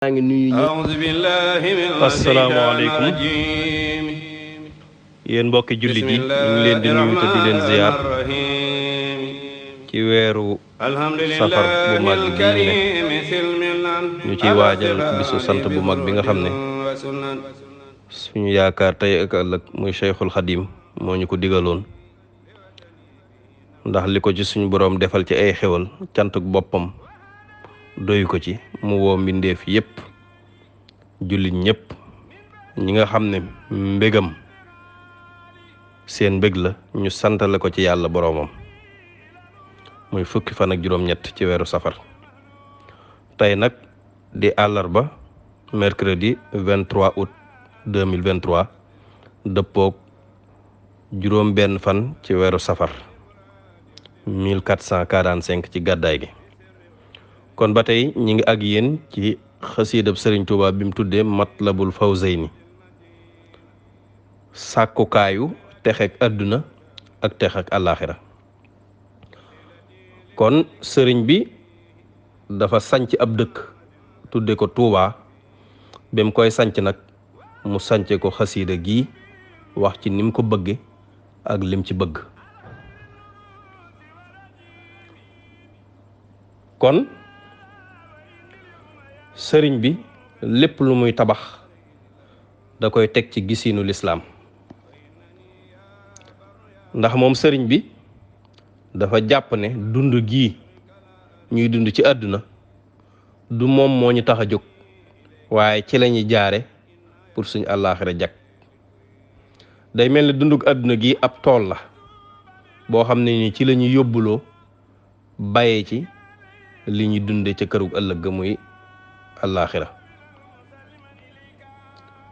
maa ngi nuyu ñëpp asalaamaaleykum yéen mbokki jullit yi ñu ngi leen di nuyu te di leen ziyaar ci weeru safar bu mag bi ñu ciy waajal bisu sant bu mag bi nga xam ne suñu yaakaar tey ak ëllëg muy Cheikhul Khadim moo ñu ko digaloon ndax li ko ci suñu boroom defal ci ay xewal cantuk boppam doyu ko ci mu woo mbindeef yépp jullit ñépp ñi nga xam ne mbégam seen mbég la ñu santale ko ci yàlla boroomam muy fukki fan ak juróom-ñett ci weeru safar tey nag di àllarba mercredi 23 août 2023 dëppook juróom benn fan ci weeru safar 1445 ci gàddaay gi kon ba tey ñi ngi ak yéen ci xasiidab Sëriñ Tuubaa bi mu tuddee Matlabul Fawzayni sàkkukaayu texek àdduna ak texek àllaaxira kon sëriñ bi dafa sanc ab dëkk tudde ko Tuubaa ba mu koy sanc nag mu sance ko xasiida gi wax ci ni mu ko bëgge ak lim ci bëgg kon sëriñ bi lépp lu muy tabax da koy teg ci gisiinu lislaam ndax moom sëriñ bi dafa jàpp ne dund gii ñuy dund ci àdduna du moom moo ñu tax a jóg waaye ci lañuy jaare pour suñu àllaaxira jag day mel ne dunduk àdduna gi ab tool la boo xam ne ni ci la ñuy yóbbuloo bàyyee ci li ñuy dunde ca kërug ëllëg ga muy àllaaxira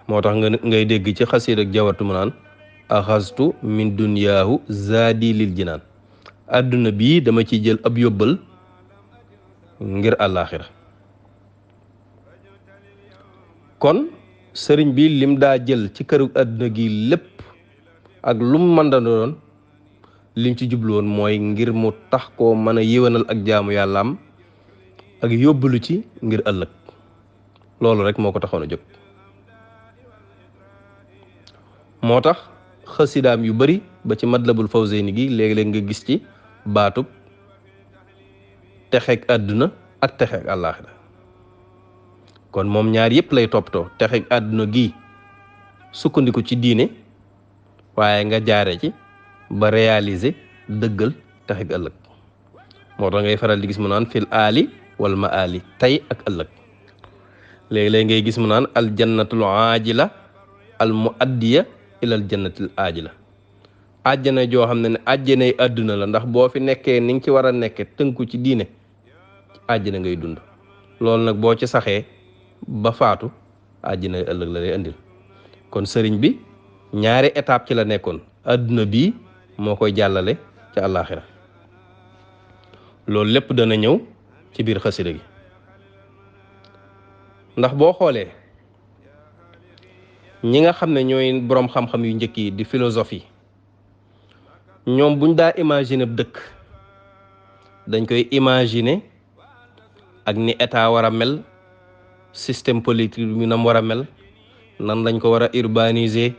moo tax ngay dégg ci xasiid ak jawatu mu naan axastu min dunyaahu zaadi lil jinaan àdduna bii dama ci jël ab yóbbal ngir àllaaxira kon sëriñ bi lim daa jël ci këru àdduna gi lépp ak lum mën da doon lim ci jubluwoon mooy ngir mu tax koo mën a yéwénal ak jaamu yàllaam ak yóbbalu ci ngir ëllëg loolu rek moo ko taxoon a jóg moo tax xasidaam yu bari ba ci Matlabul Fawzayni gi léegi-léeg nga gis ci baatub texeeg àdduna ak texeeg àllaaxira kon moom ñaar yépp lay toppatoo texeeg àdduna gi sukkandiku ci diine waaye nga jaare ci ba réaliser dëggal texeeg ëllëg moo tax ngay faral di gis mu naan fil aali wal ma aali tey ak ëllëg léegi-léeg ngay gis mu naan al jannatul aajila al muaddiya ilal jannatil aajila àjjana joo xam ne àjjanay àdduna la ndax boo fi nekkee ni nga ci war a nekke tënku ci diine àjjana ngay dund loolu nag boo ci saxee ba faatu àjjana ëllëg la lay indil kon sëriñ bi ñaari étape ci la nekkoon àdduna bii moo koy jàllale ci àllaaxira loolu lépp dana ñëw ci biir xasida gi ndax boo xoolee ñi nga xam ne ñooy boroom xam-xam yu njëkk yi di philosophie ñoom buñ daa imaginer dëkk dañ koy imaginer ak ni état war a mel système politique bi nam war a mel nan lañ ko war a urbaniser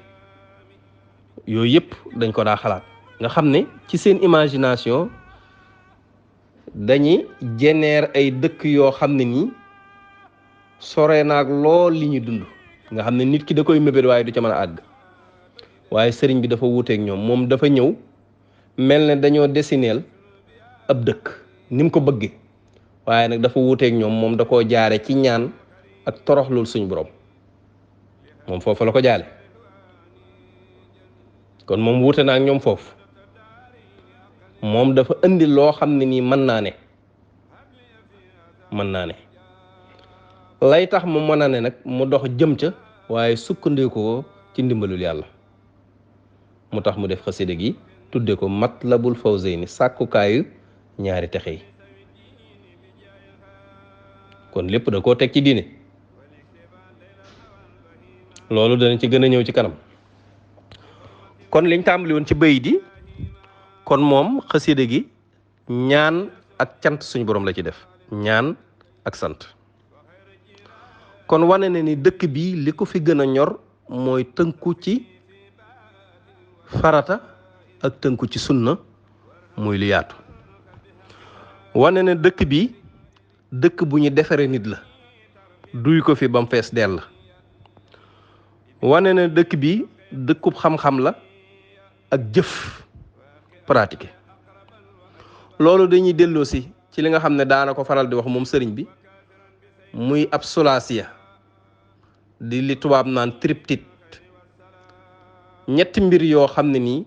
yooyu yëpp dañ ko daa xalaat nga xam ne ci seen imagination dañuy génère ay dëkk yoo xam ne nii sore naag lool li ñu dund nga xam ne nit ki da koy mébét waaye du ca mën a àgg waaye sëriñ bi dafa wuuteeg ñoom moom dafa ñëw mel ne dañoo desineel ab dëkk ni mu ko bëggee waaye nag dafa wuuteeg ñoom moom da koo jaare ci ñaan ak toroxlul suñu borom moom foofu la ko jaale kon moom wuute na ak ñoom foofu moom dafa indi loo xam ne nii mën naa ne lay tax mu mën a ne nag mu dox jëm ca waaye sukkandikoo ci ndimbalul yàlla mu tax mu def xasida gi tudde ko Matlabul Fawzayni sàkkukaayu ñaari texe yi kon lépp da koo teg ci diine loolu dana ci gën a ñëw ci kanam kon liñ tàmbali woon ci bayit yi kon moom xasida gi ñaan ak cant suñu borom la ci def ñaan ak sant kon wane na ni dëkk bi li ko fi gën a ñor mooy tënku ci farata ak tënku ci sunna muy lu yaatu. wane ne dëkk bi dëkk bu ñu defare nit la, duy ko fi bam fees dell la. wane ne dëkk bi dëkkub xam-xam la ak jëf pratiqué. loolu dañuy delloo si ci li nga xam ne daana ko faral di wax moom sëriñ bi, muy ab sulaasiya di li tubaab naan triptyque. ñetti mbir yoo xam ne nii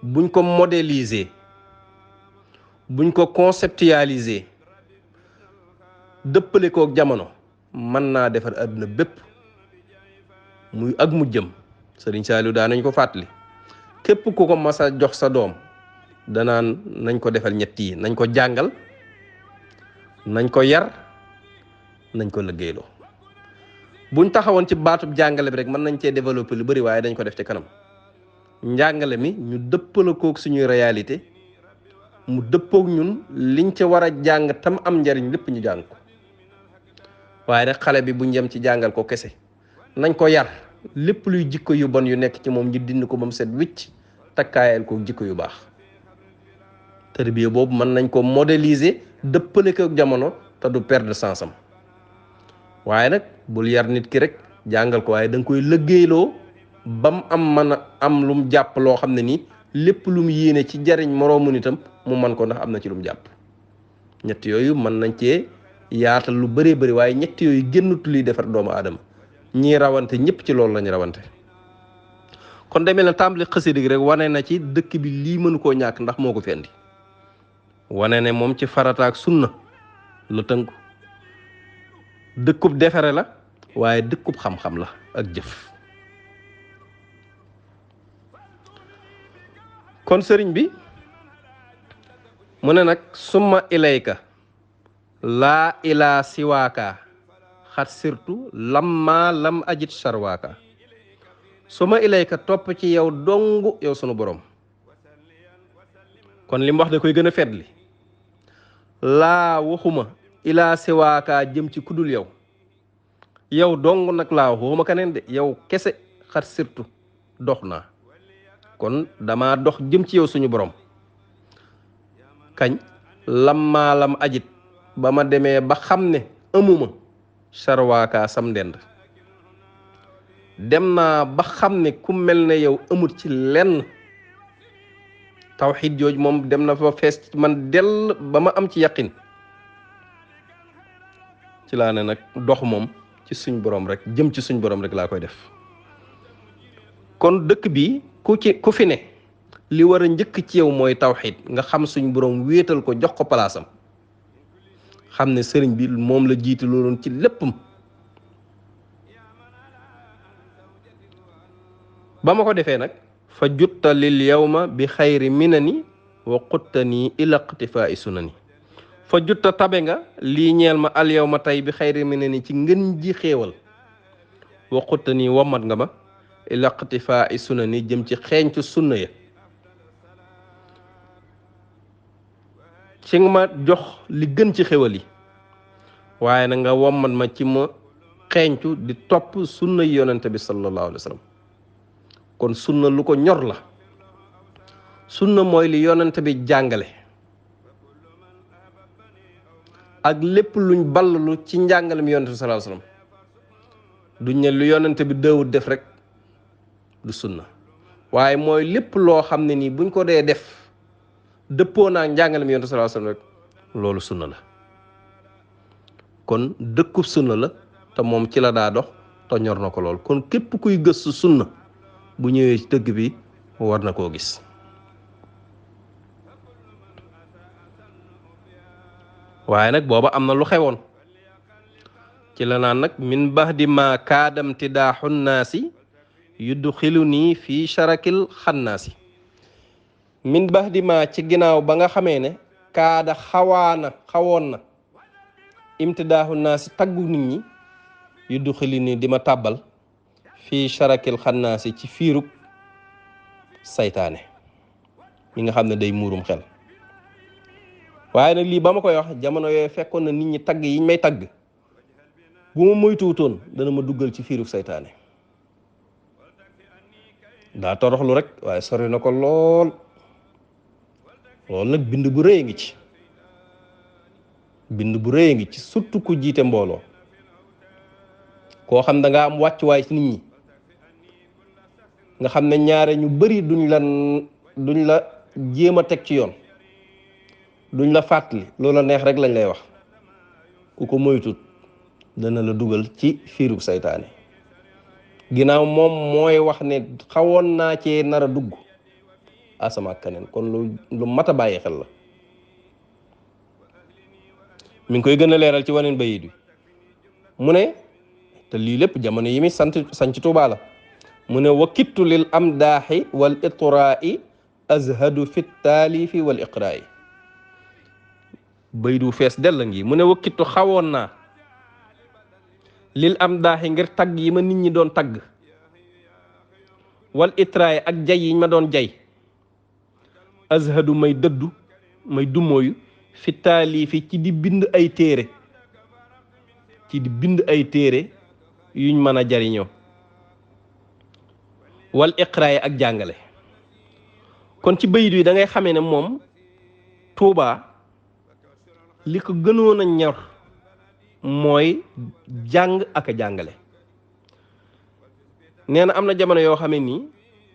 buñ ko modéliser, buñ ko conceptualiser, dëppale kook jamono, mën naa defar àdduna bépp muy ak mu jëm. Sëriñ Saaliw daa nañ ko fàttali, képp ku ko mas a jox sa doom danaan nañ ko defal ñett yi: nañ ko jàngal, nañ ko yar, nañ ko liggéeyloo. buñ taxawoon ci baatub jàngale bi rek mën nañ cee développer lu bari, waaye dañ ko def ci kanam. njàngale mi ñu dëppale kook suñuy réalité, mu dëppook ñun liñ ca war a jàng tam am njariñ lépp ñu jàng ko. waaye nag xale bi buñ yem ci jàngal ko kese, nañ ko yar, lépp luy jikko yu bon yu nekk ci moom ñu dindi ko ba mu set wicc, takkaayal ko jikko yu baax. tarbiya boobu mën nañ ko modéliser dëppale ko jamono te du perdre sens am. waaye nag bul yar nit ki rek jàngal ko, waaye da nga koy liggéeyloo bam am mën a am lu mu jàpp loo xam ne nii lépp lu mu yéene ci jariñ moroomu nitam mu man ko, ndax am na ci lu mu jàpp. ñett yooyu mën nañ cee yaatal lu bëree bëri, waaye ñett yooyu génnut luy defar doomu aadama. ñii rawante ñëpp ci loolu lañu rawante. kon demee na tàmbali xasida gi rek wane na ci dëkk bi lii mënu koo ñàkk, ndax moo ko fi andi. wane ne moom ci farata ak sunna la tënku. dëkkub defare la, waaye dëkkub xam-xam la ak jëf. kon sëriñ bi mu ne nag summa ilayka laa ilaa siwaaka xat sirtu lamma lam ajit sarwaaka. summa ilayka topp ci yow dong yow sunu borom. kon li mu wax da koy gën a fetli. laa waxuma ilaa siwaaka jëm ci kudul yow, yow dong nag laa waxuma keneen de, yow kese. xat sirtu dox naa, kon dama dox jëm ci yow suñu borom. kañ lammaa lam ajit, ba ma demee ba xam ne amuma sarwaaka sam ndend. dem naa ba xam ne ku mel ne yow amut ci lenn. tawxiid jooj moom dem na fa fees man dell ba ma am ci yaqin. ci laa ne nag dox moom ci suñ borom rek, jëm ci suñ borom rek laa koy def. kon dëkk bi ku fi ne li war a njëkk ci yow mooy tawxiid, nga xam suñ borom wéetal ko, jox ko palaasam. xam ne sëriñ bi moom la jiitu looloon ci léppam. ba ma ko defee nag fa jutta lil yawma bi xayri minani wa quttani ila iqtifaa'i sunani. fa jutta tabe nga lii ñeel ma al yawma tey bi xayri minani ci ngën ji xéewal. wa quttani womat nga ma ila iqtifaa'i sunani jëm ci xeeñcu sunna ya. ci nga ma jox li gën ci xéwal yi, waaye na nga wommat ma ci ma xeeñcu di topp sunna yi yonente bi sallallahu alayhi wa sallam. kon sunna lu ko ñor la. sunna mooy li yonente bi jàngale, ak lépp luñ ballalu ci njàngalem yonente bi sallallahu alayhi wa sallam. duñ ne lu yonente bi daawut def rek du sunna, waaye mooy lépp loo xam ne nii buñ ko dee def dëppoo naa njàngalem yonente sallallahu alayhi wa sallam rek loolu sunna la. kon dëkkub sunna la, te moom ci la daa dox, te ñor na ko lool. kon képp kuy gëstu sunna bu ñëwee ci dëkk bi war na koo gis. waaye nag booba am na lu xewoon. ci la naan nag min baxdi ma kaadamti daaxu naasi yudxiluni fii sharakil xannaasi. min baxdi ma ci ginnaaw ba nga xamee ne kaada xawoon na imtidaaxu naasi taggu nit ñi yudxiluni di ma tàbbal fii sharakil xannaasi ci fiirub saytaane mi nga xam ne day muurum xel. waaye nag lii ba ma koy wax jamono yooyu fekkoon na nit ñi tagg yiñ may tagg bu ma moytuwutoon dana ma duggal ci fiiru saytaane. daa toroxlu rek waaye sori na ko lool loolu nag bind bu rëy ngi ci bind bu rëy ngi ci surtout ku jiite mbooloo koo xam da nga am wàccuwaay ci nit ñi nga xam ne ñaare ñu bari duñ la jéem a teg ci yoon duñ la fàttali loola neex rek lañ lay wax ku ko moytut dana la dugal ci fiiru saytaane. ginnaaw moom mooy wax ne xawoon naa cee nar a dugg asama ak keneen kon lu mat a bàyyi xel la. mi ngi koy gën a leeral ci waneen bayit wi mu ne te lii lépp jamono yi mi sanc Tuubaa la mu ne wakittu lil amdaaxi wal itraa'i azhadu fi taalifi wal iqraa'i. bayit wu fees dell ngi mu ne wakittu xawoon naa lil amdaaxi ngir tagg yi ma nit ñi doon tagg wal itraa'i ak jay yi ma doon jay azhadu may dëddu may dumóoyu fi taalifi ci di bind ay téere yuñ mën a jariñoo wal iqraa'i ak jàngale. kon ci bayit yi da ngay xamee ne moom Tuubaa li ko gënoon a ñor mooy jàng ak a jàngale. nee na am na jamono yoo xam ne nii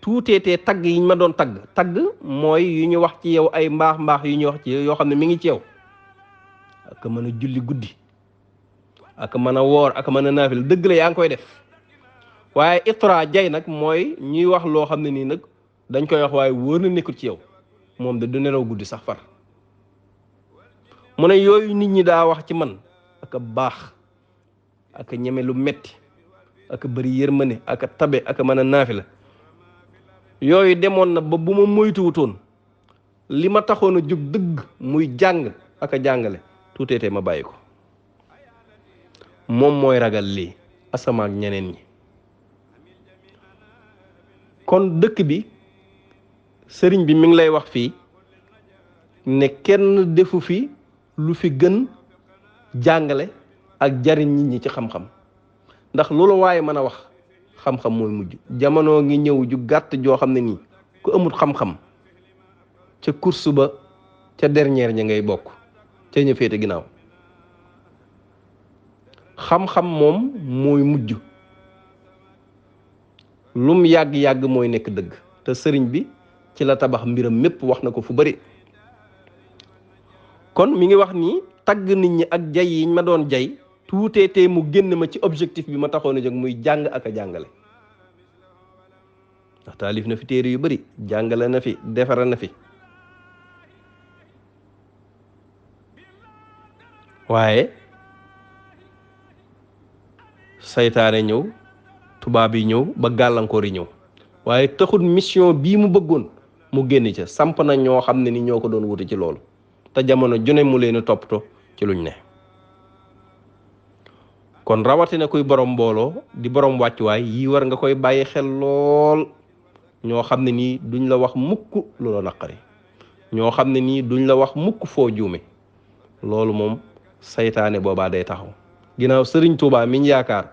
tuuteetee tagg yiñ ma doon tagg mooy yu ñu wax ci yow ay mbaax yu ñu wax ci yow yoo xam ne mi ngi ci yow ak mën a julli guddi ak mën a woor ak mën a naafil dëgg la yaa ngi koy def waaye itra jay nag mooy ñuy wax loo xam ne nii nag dañ koy wax waaye wóor na nekkul ci yow moom de du nelaw guddi sax far. mu ne yooyu nit ñi daa wax ci man ak baax ak ñeme lu metti ak bëri yërmande ak tabe ak mën a naafila yooyu demoon na ba bu ma moytuwutoon li ma taxoon a jóg dëgg muy jàng ak a jàngale tuuteetee ma bàyyi ko. moom mooy ragal lii asama ak ñeneen ñi. kon dëkk bi sëriñ bi mi ngi lay wax fii ne kenn defu fi lu fi gën jàngale ak jariñ nit ñi ci xam-xam ndax loolu waaye mën a wax xam-xam mooy mujj. jamono ngi ñëw ju gàtt joo xam ne nii ku amul xam-xam ca course ba ca dernière ña ngay bokk ca ña féete ginnaaw. xam-xam moom mooy mujj lum yàgg-yàgg mooy nekk dëgg te sëriñ bi ci la tabax mbiram mépp wax na ko fu bari. kon mi ngi wax ni tagg nit ñi ak jay yiñ ma doon jay tuuteetee mu génn ma ci objectif bi ma taxoon a jóg muy jàng ak a jàngale. ndax taalif na fi téere yu bari jàngale na fi defara na fi waaye saytaane ñëw tubaab yi ñëw ba gàllankoor yi ñëw waaye taxul mission bii mu bëggoon mu génn ca samp na ñoo xam ne ni ñoo ko doon wuti ci loolu te jamono june mu leen toppatoo ci luñ ne. kon rawatina kuy borom mbooloo di borom wàccuwaay yi war nga koy bàyyi xel lool. ñoo xam ne nii duñ la wax mukk lu la naqari ñoo xam ne nii duñ la wax mukk foo juume loolu moom saytaane boobaa day taxaw. ginnaaw sëriñ Tuubaa miñ yaakaar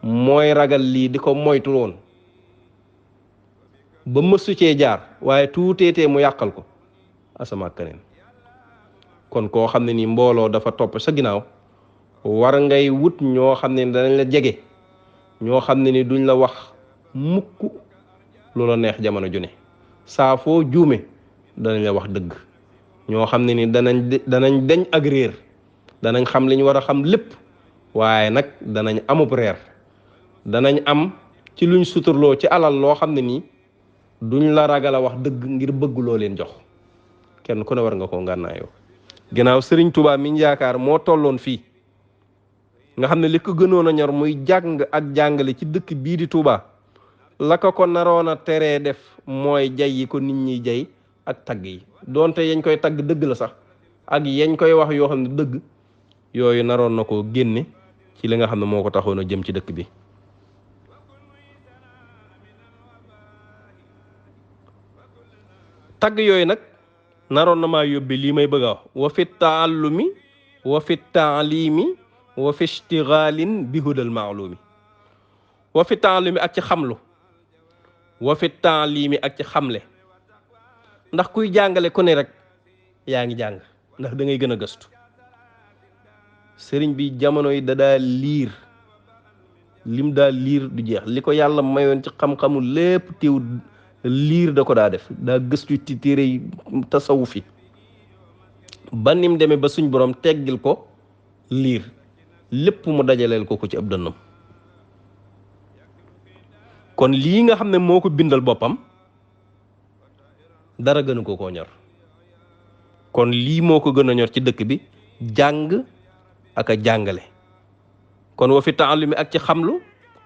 mooy ragal lii di ko moytu woon ba mësu cee jaar waaye tuuteetee mu yàqal ko asama ak keneen. kon koo xam ne nii mbooloo dafa topp sa ginnaaw war ngay wut ñoo xam ne danañ la jege ñoo xam ne ni duñ la wax mukk lu la neex jamono ju ne saa foo juume danañ la wax dëgg ñoo xam ne ni danañ deñ ak réer danañ xam li ñu war a xam lépp waaye nag danañ amub reer danañ am ci luñ suturloo ci alal loo xam ne nii duñ la ragal a wax dëgg ngir bëgg loo leen jox kenn ku ne war nga koo ngànnaayoo. ginnaaw sëriñ Tuubaa miñ yaakaar moo tolloon fii nga xam ne li ko gënoon a ñor muy jàng ak jàngale ci dëkk bii di Tuubaa la ko naroon a teree def mooy jay yi ko nit ñi jay ak tagg yi donte yañ koy tagg dëgg la sax ak yañ koy wax yoo xam ne dëgg yooyu naroon na koo génne ci li nga xam ne moo ko taxoon a jëm ci dëkk bi. tagg yooyu nag naroon na maa yóbbe lii may bëgg a wax wa fi taallumi wa fi taalimi wa fi ishtigalin bi hudal maalumi wa fi taalimi ak ci xamlu wa fi taalimi ak ci xamle ndax kuy jàngale ku ne rek yaa ngi jàng ndax da ngay gën a gëstu sëriñ bi jamono yi da daa liir lim daa liir du jeex li ko yàlla mayoon ci xam-xamu lépp teew liir da ko daa def daa gëstu ci téere yi tasawuf yi ba nim demee ba suñ borom teggil ko liir lépp mu dajaleel ko ci ab dënnam kon lii nga xam ne moo ko bindal boppam dara gënu ko koo ñor kon lii moo ko gën a ñor ci dëkk bi jàng ak a jàngale kon wa fi taalimi ak ci xamlu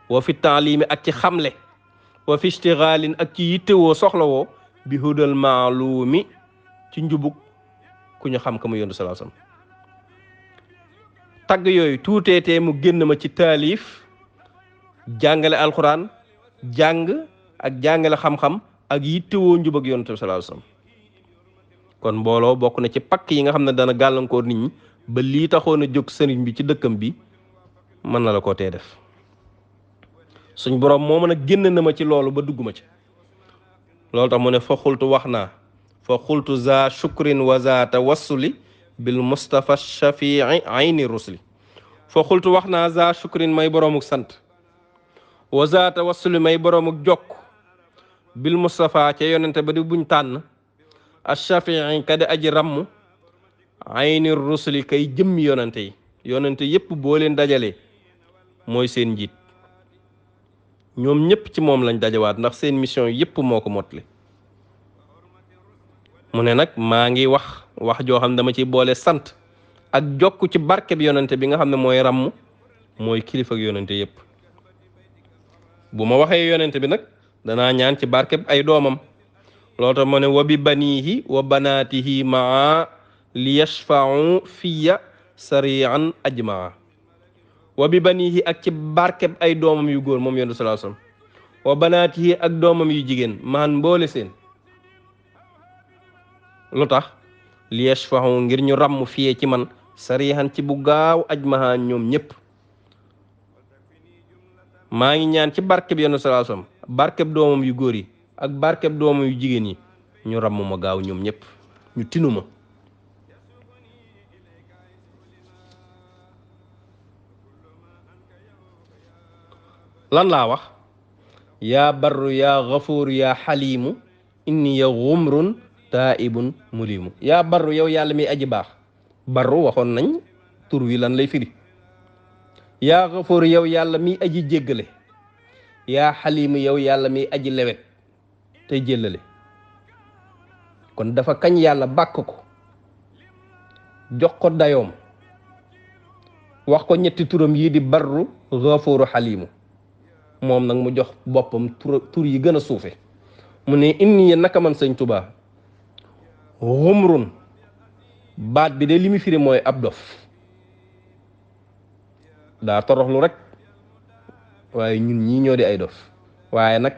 wa fi taalimi ak ci xamle wa fi ishtigalin ak ci yittewoo soxlawoo bi hudal maalumi ci njubug ku ñu xam ka mu yondu sallallahu alayhi wasallam tagg yooyu tuuteetee mu génn ma ci taalif jàngale alquran jàng ak jàngale xam-xam ak yittewoo njubug yondu sallallahu alayhi wasallam kon mbooloo bokk na ci pakk yi nga xam ne dana gàllankoor nit ñi ba lii taxoon a jóg sëriñ bi ci dëkkam bi mën na la koo tee def suñ borom moo mën a génn na ma ci loolu ba dugg ma ci loolu tax mu ne fa xultu wax naa fa xultu za shukrin wa za tawassuli bil mustafa shafii ayni rusli fa xultu wax naa za shukrin may boroomuk sant wa za tawassuli may boroomuk jokk bil mustafa ca yonente ba di buñ tànn ashafii ka di aji ramm ayni rusli kay jëmmi yonente yépp boo leen dajalee mooy seen njiit ñoom ñëpp ci moom lañ dajawaat ndax seen mission yépp moo ko mottali mu ne nag maa ngi wax joo xam ne dama ci boole sant ak jokk ci barkeb yonente bi nga xam ne mooy ràmm mooy kilifa ak yonente yépp bu ma waxee yonente bi nag danaa ñaan ci barkeb ay doomam loolu tax mu ne wa bi banihi wa banaatihi maa li yashfa'u fiya sari'an ajmaa wa bi banihi ak ci barkeb ay doomam yu góor moom yonent sallallahu alayhi wasallam wa banaatihi ak doomam yu jigéen maan mboole seen lu tax li yashfa'u ngir ñu ràmm fiyee ci man sarihan ci bu gaaw ajmaa ñoom ñépp maa ngi ñaan ci barkeb yonent sallallahu alayhi wasallam barkeb doomam yu góor yi ak barkeb doomam yu jigéen yi ñu ràmm ma gaaw ñoom ñépp ñu tinu ma lan laa wax yaa barru yaa gafuur yaa xaliimu inni ya gumrun taibun mulimu yaa barru yow yàlla mi aji baax barru waxoon nañ tur wi lan lay firi yaa gafuur yow yàlla mi aji jéggale yaa xaliimu yow yàlla mi aji lewet tey jéllale kon dafa kañ yàlla bàkk ko jox ko dayoom wax ko ñetti turam yii di barru gafuuru xaliimu moom nag mu jox boppam tur yi gën a suufe mu ne inni naka man sëñ Tuubaa xumrun baat bi de li mu firi mooy ab dof daa toroxlu rek waaye ñun ñii ñoo di ay dof waaye nag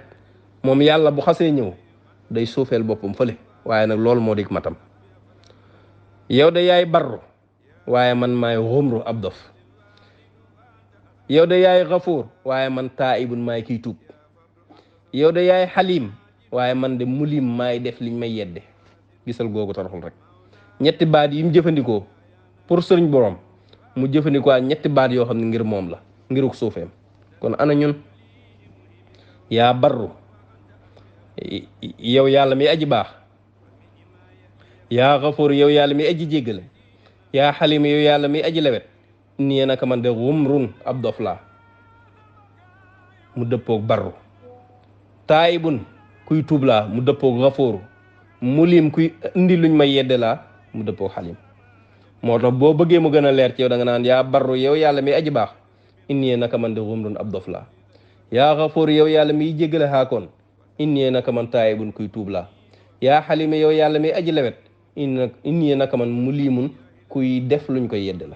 moom yàlla bu xasee ñëw day suufeel boppam fële waaye nag loolu moo di matam yow de yaay barru waaye man maay xumru ab dof yow de yaay xafuur waaye man taibun maay kiy tuub yow de yaay xaliim waaye man de mulim maay def liñ may yedde gisal googu toroxul rek ñetti baat yi mu jëfandikoo pour sëriñ borom mu jëfandikoo ak ñetti baat yoo xam ne ngir moom la ngiruk suufeem kon ana ñun yaa barru yow yàlla mi aji baax yaa xafuur yow yàlla mi aji jéggale yaa xaliim yow yàlla mi aji lewet nii naka man de xumrun ab dof laa mu dëppoog barru taayibun kuy tuub laa mu dëppoog xafóoru mulim kuy indi luñ ma yedde laa mu dëppoog xalim moo tax boo bëggee mu gën a leer ci yow da nga naan yaa barru yow yàlla mi aji baax inni naka man de xumrun ab dof laa yaa xafóoru yow yàlla miy jéggale xaakoon inni naka man taayibun kuy tuub laa yaa xalime yow yàlla mi aji lewet inni naka man mulimun kuy def luñ koy yedde la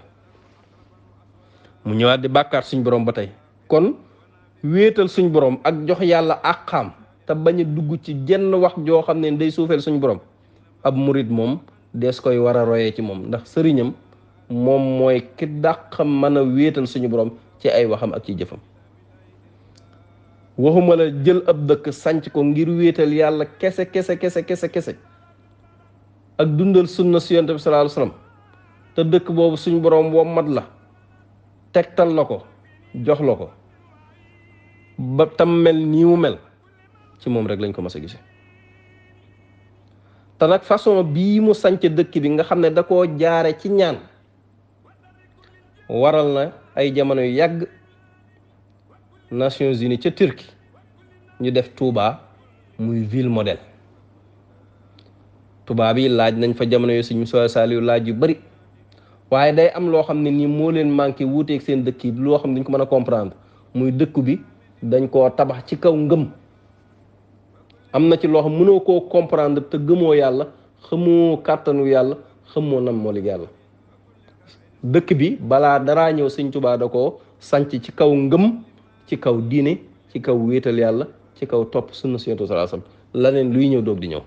mu ñëwaat di bàkkaat suñ borom ba tey kon wéetal suñ borom ak jox yàlla àqaam te bañ a dugg ci jenn wax joo xam ne day suufeel suñ borom ab murit moom dees koy war a royee ci moom ndax sëriñam moom mooy ki dàq mën a wéetal suñu borom ci ay waxam ak ci jëfam. waxuma la jël ab dëkk sanc ko ngir wéetal yàlla kese kese kese kese kese ak dundal sunna si yonent bi sallallahu alayhi wasallam te dëkk boobu suñu borom wommat la tegtal la ko jox la ko ba tam mel nii mu mel ci moom rek lañ ko mas a gise te nag façon bii mu sanc dëkk bi nga xam ne da koo jaare ci ñaan waral na ay jamono yu yàgg Nations Unies ca Turquie ñu def Touba muy ville modèle. Touba bi laaj nañ fa jamono yu Sëñ Musaa Saaliw laaj yu bari waaye day am loo xam ne nii moo leen manqué wuuteeg seen dëkk yi loo xam ne dañ ko mën a comprendre muy dëkk bi dañ koo tabax ci kaw ngëm. am na ci loo xam mënoo koo comprendre te gëmoo yàlla xamoo kàttanu yàlla xamoo nam moo lig yàlla. dëkk bi balaa daraa ñëw Sëñ Touba da koo sanc ci kaw ngëm, ci kaw diine, ci kaw wéetal yàlla, ci kaw topp sunna si Yonent bi sallallahu alayhi wasallam laneen luy ñëw doog di ñëw.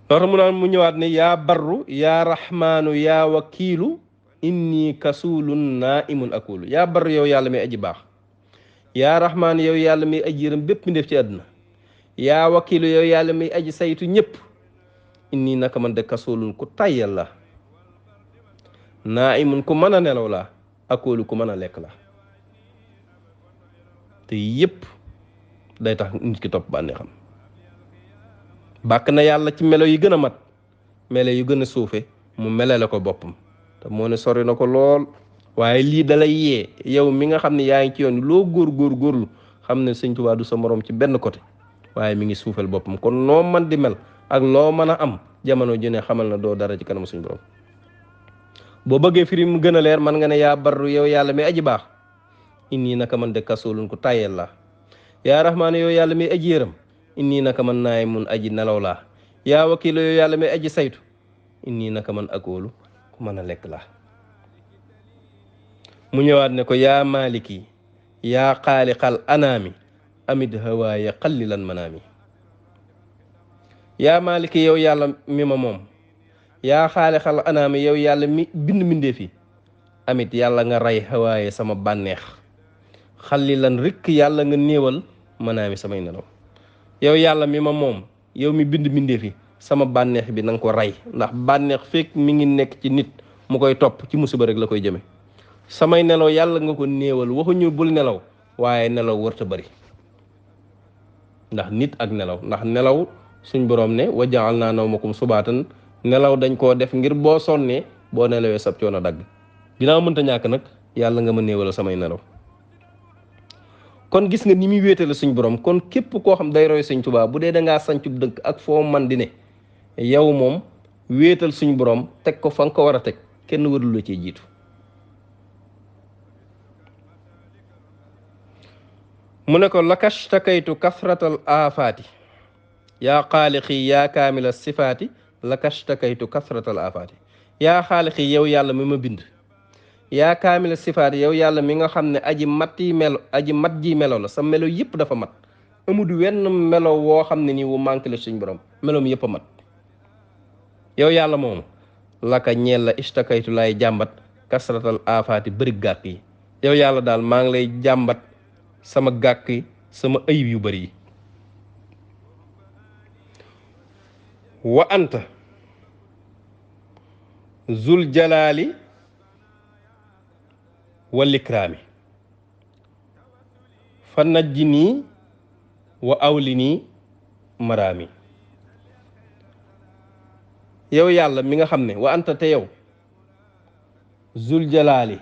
loolu mu naan mu ñëwaat ne yaa barru yaa rahmaanu yaa wakiilu inni kasuulun naimun akulu. yaa barru yow yàlla mi aji baax, yaa rahmaanu yow yàlla mi aji yërëm bépp mi def ci àdduna, yaa wakiilu yow yàlla mi aji saytu ñëpp. inni naka man de kasuulun ku tayyal la, naimun ku mën a nelaw la, akulu ku mën a lekk la. te yëpp day tax nit ki topp bànneexam. bàkk na yàlla ci melo yi gën a mat, melo yu gën a suufe mu melale ko boppam te moo ne sori na ko lool. waaye lii dalay yee yow mi nga xam ne yaa ngi ci yoon loo góorlu xam ne Sëñ Tuubaa du sa morom ci benn côté, waaye mi ngi suufel boppam. kon noo man di mel ak loo mën a am jamono ju ne xamal na doo dara ci kanam suñu borom. boo bëggee firi mu gën a leer man nga ne yaa barru yow yàlla mi aji baax, inni naka man de kasoolun ku tàyyel la. yaa rahmaanu yow yàlla mi aji yërëm, inni naka man naay mun aji nelaw laa. yaa wakiilu yow yàlla mi aji saytu, inni naka man akoolu ku mën a lekk laa. mu ñëwaat ne ko yaa maliki yaa xaaliqal anaami amit hawaaya xallilan manaami. yaa maliki yow yàlla mi ma moom, yaa xaaliqal anaami yow yàlla mi bind mbindee fi, amit yàlla nga rey hawaaye sama bànneex, xallilan rikk yàlla nga néewal manaami samay nelaw. yow yàlla mi ma moom, yow mi bind mbindee fi, sama bànneex bi na nga ko rey, ndax bànneex fekk mi ngi nekk ci nit mu koy topp ci musiba rek la koy jëme. samay nelaw yàlla nga ko néewal, waxuñu bul nelaw waaye nelaw warta bari ndax nit ak nelaw. ndax nelaw suñ boroom ne wa ja'alnaa nawmakum subaatan, nelaw dañ koo def ngir boo sonnee boo nelawee sab coono dagg. dinaa mënta ñàkk nag yàlla nga ma néewal samay nelaw. kon gis nga ni muy wéetale suñ borom. kon képp koo xam day roy Sëñ Tuubaa bu dee da ngaa sancub dëkk ak foo man di ne, yow moom wéetal suñ borom teg ko fa nga ko war a teg, kenn warul la cee jiitu. mu ne ko lakashtakaytu kasratal aafaati yaa xaaliqi yaa kaamila sifaati lakashtakaytu kasratal aafaati. yaa xaaliqi yow yàlla mi ma bind, yaa kaamila sifaati yow yàlla mi nga xam ne aji mat ji melo la. sa melo yëpp dafa mat, amul wenn melo woo xam ne nii wu manqué la suñ borom, meloom yëpp a mat. yow yàlla moom laka ñeel la istakaytu lay jàmbat kasratal aafaati bëri gàkk yi. yow yàlla daal maa ngi lay jàmbat sama gàkk yi, sama ayib yu bari yi. wa anta zul jalaali wal ikraami fa najjini wa awlini maraami. yow yàlla mi nga xam ne wa anta te yow zul jalaali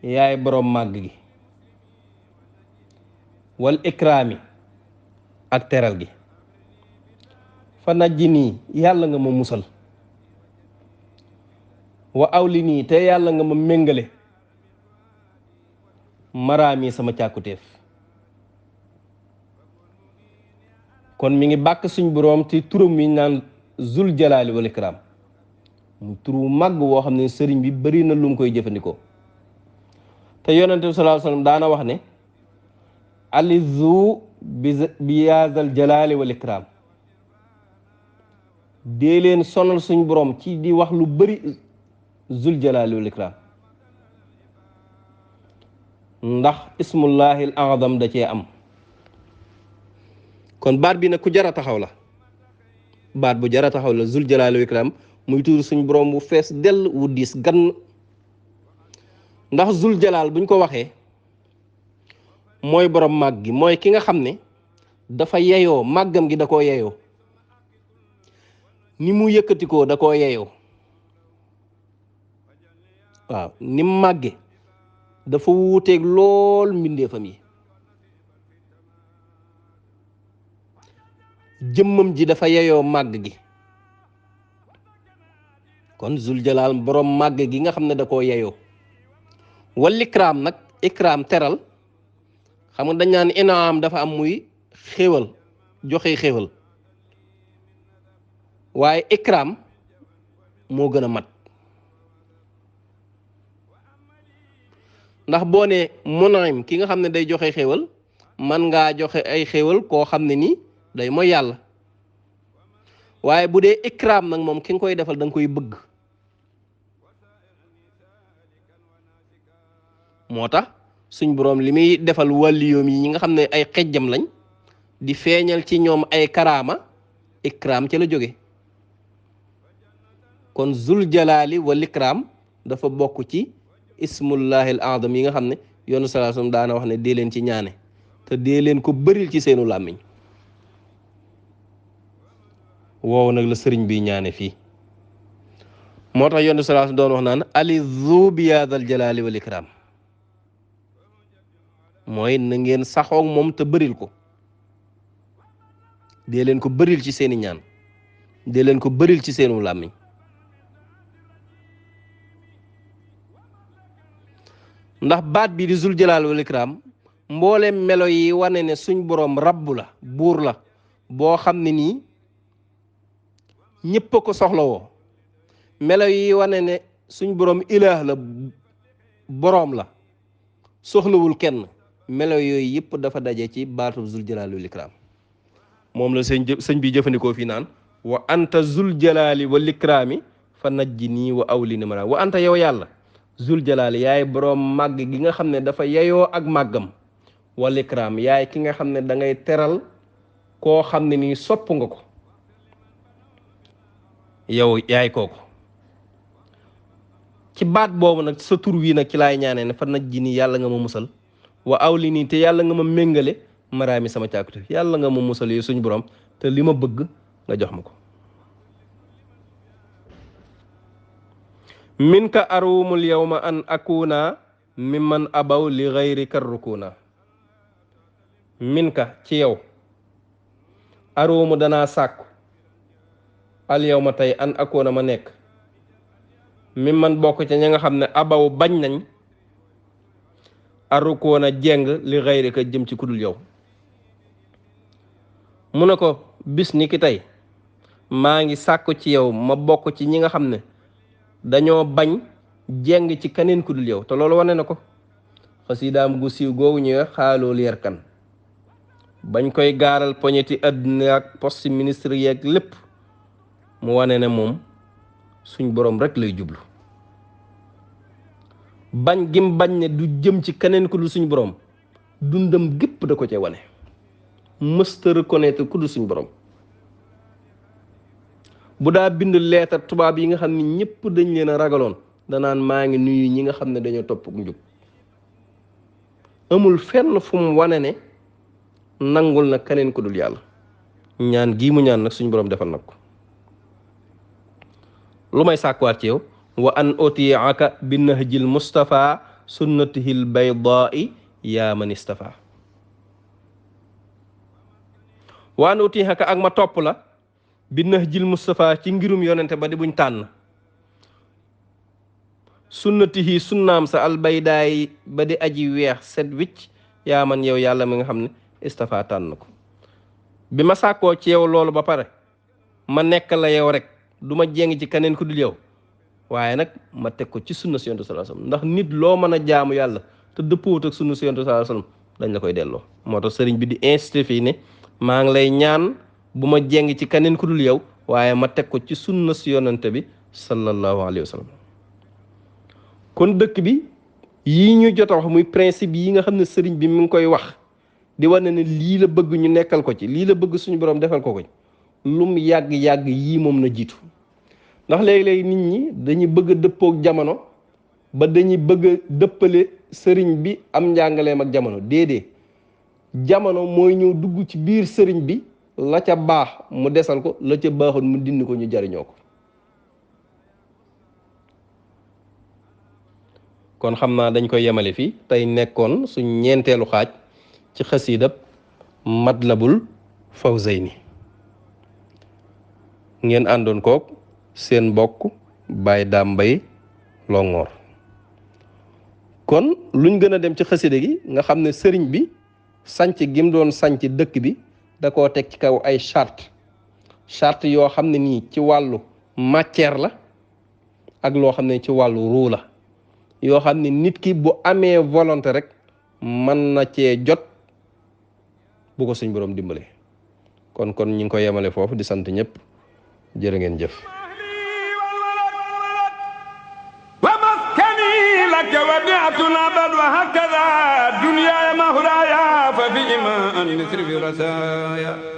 yaay boroom màgg gi, wal ikraami ak teral gi, fa najjini yàlla nga ma musal, wa awlini te yàlla nga ma méngale maraami sama càkkutéef. kon mi ngi bàkk suñ boroom ci turam yi naan zul jalaali wal ikram, mu turu màgg woo xam ne sëriñ bi bari na lu mu koy jëfandikoo. te yonente bi sallallahu alayhi wasallam daana wax ne alizu bi yaazal jalaali wal ikram, dee leen sonal suñ borom ci di wax lu bari zul jalaali wal ikram ndax ismullahil a'zam da cee am. kon baat bi nag ku jara taxaw la, baat bu jara taxaw la, zul jalaali wal ikram muy tuur suñ borom bu fees dell wu diis gann. ndax zul jalaal buñ ko waxee mooy borom màgg gi, mooy ki nga xam ne dafa yeyoo màggam gi, da koo yeyoo ni mu yëkkatikoo da koo yeyoo. waaw ni mu màgge dafa wuuteeg lool mbindeefam yi. jëmmam ji dafa yeyoo màgg gi, kon zul jalaal borom màgg gi nga xam ne da koo yeyoo. wal ikraam nag, ikraam teral, xam nga dañ naan inaam dafa am muy xéwal, joxe xéwal, waaye ikraam moo gën a mat. ndax boo ne munaim ki nga xam ne day joxe xéwal, man ngaa joxe ay xéwal koo xam ne nii day mooy yàlla, waaye bu dee ikraam nag moom ki nga koy defal da nga koy bëgg. moo tax suñ boroom li muy defal wàlliyoom yi ñi nga xam ne ay xejjam lañ, di feeñal ci ñoom ay karaama, ikraam ca la jóge. kon zul jalaali wal ikraam dafa bokk ci ismullahil azam yi nga xam ne yoonu sallallahu alayhi wasallam daana wax ne dee leen ci ñaane, te dee leen ko bëril ci seenu làmmiñ. woowu nag la sëriñ bi ñaane fii. moo tax yoonu sallallahu alayhi wasallam doon wax naan ali zu biyaadal jalaali wal ikraam, mooy na ngeen saxoog moom te bëril ko, dee leen ko bëril ci seeni ñaan, dee leen ko bëril ci seenu làmmiñ. ndax baat bi di zul jalaal wal ikram mbooleem melo yi wane ne suñ boroom rabbu la, buur la boo xam ne nii ñépp a ko soxlawoo. melo yi wane ne suñ boroom ilaah la, boroom la, soxlawul kenn. melo yooyu yëpp dafa daje ci baatu zul jalaali wal ikram. moom la sëñ bi jëfandikoo fii naan wa anta zul jalaali wal ikraami fa najjinii wa awlini mara. wa anta yow yàlla zul jalaali yaay boroom màgg gi nga xam ne dafa yeyoo ak màggam, wal ikraam yaay ki nga xam ne da ngay teral koo xam ne nii sopp nga ko, yow yaay kooku. ci baat boobu nag sa tur wi nag ci laay ñaanee ne fa najjinii yàlla nga ma musal, wa awlini te yàlla nga ma méngale maraami sama càkkute, yàlla nga ma musal yi suñu borom te li ma bëgg nga jox ma ko. min ka arumul yawma an akuna mimman abaw li ghayrika rukuna. min ka ci yow arumu danaa sàkku al yawma tey an akuna ma nekk mimman bokk ca ña nga xam ne abaw bañ nañ arrukoona jeng li ghayrika jëm ci kudul yow. mu ne ko bis ni ki tey maa ngi sàkku ci yow ma bokk ci ñi nga xam ne dañoo bañ jeng ci kaneen kudul yow. te loolu wane na ko xasidaam gu siiw googu ñëwee xaaloolu yerkan bañ koy gaaral poñeti àdduna ak poste ministre yeeg lépp mu wane ne moom suñ borom rek lay jublu. bañ gim bañ ne du jëm ci keneen ku dul suñ borom dundam gépp da ko ca wane, mësta reconnaître ku dul suñ borom. bu daa bind leetar tubaab yi nga xam ne ñëpp dañ leen a ragaloon danaan maa ngi nuyu ñi nga xam ne dañoo topp njub. amul fenn fu mu wane ne nangul na keneen ku dul yàlla. ñaan gii mu ñaan nag suñ borom defal nag ko. lu may sàkkuwaat ci yow wa an utiaka bi nahjil mustafa sunnatihil baydaai yaa man istafa. wa an utiaka ak ma topp la bi nahjil mustafa ci ngirum yonente ba di buñ tànn, sunnatihi sunnaam sa albaydaay ba di aji weex set wicc yaa man yow yàlla mi nga xam ne istafa tànn ko. bi ma sàkkoo ci yow loolu ba pare ma nekk la yow rek du ma jéng ci keneen ku dul yow, waaye nag ma teg ko ci sunna si yonent sallallahu alayhi wasallam. ndax nit loo mën a jaamu yàlla te dëppoowut ak sunna si yonent sallallahu alayhi wasallam dañ la koy delloo. moo tax sëriñ bi di insisté fii ne maa ngi lay ñaan bu ma jéng ci keneen ku dul yow, waaye ma teg ko ci sunna si yonante bi sallallahu alayhi wa sallam. kon dëkk bi yii ñu jot a wax muy principe yi nga xam ne sëriñ bi mu ngi koy wax di wane ne lii la bëgg ñu nekkal ko ci, lii la bëgg suñu borom defal ko ko lum yàgg-yàgg yii moom na jiitu. ndax léegi-léegi nit ñi dañuy bëgg a dëppook jamono ba dañuy bëgg a dëppale sëriñ bi am njàngaleem ak jamono. déedéet, jamono mooy ñëw dugg ci biir sëriñ bi, la ca baax mu desal ko, la ca baaxul mu dindi ko, ñu jariñoo ko. kon xam naa dañ koy yemale fii tey nekkoon suñ ñeenteelu xaaj ci xasiidab Matlabul Fawzayni. ngeen àndoon kook seen mbokk Baye Dame Mbaye Longhor. kon luñ gën a dem ci xasida gi nga xam ne sëriñ bi sanc gim doon sanc dëkk bi da koo teg ci kaw ay charte yoo xam ne nii ci wàllu matière la ak loo xam ne ci wàllu ruu la, yoo xam ne nit ki bu amee volonté rek mën na cee jot bu ko suñ borom dimbale. kon ñu ngi ko yemale foofu di sant ñëpp, jërë ngeen jëf. وبعت الأبد وهكذا دنيا مهرايا ففي إيمان نسر في رسايا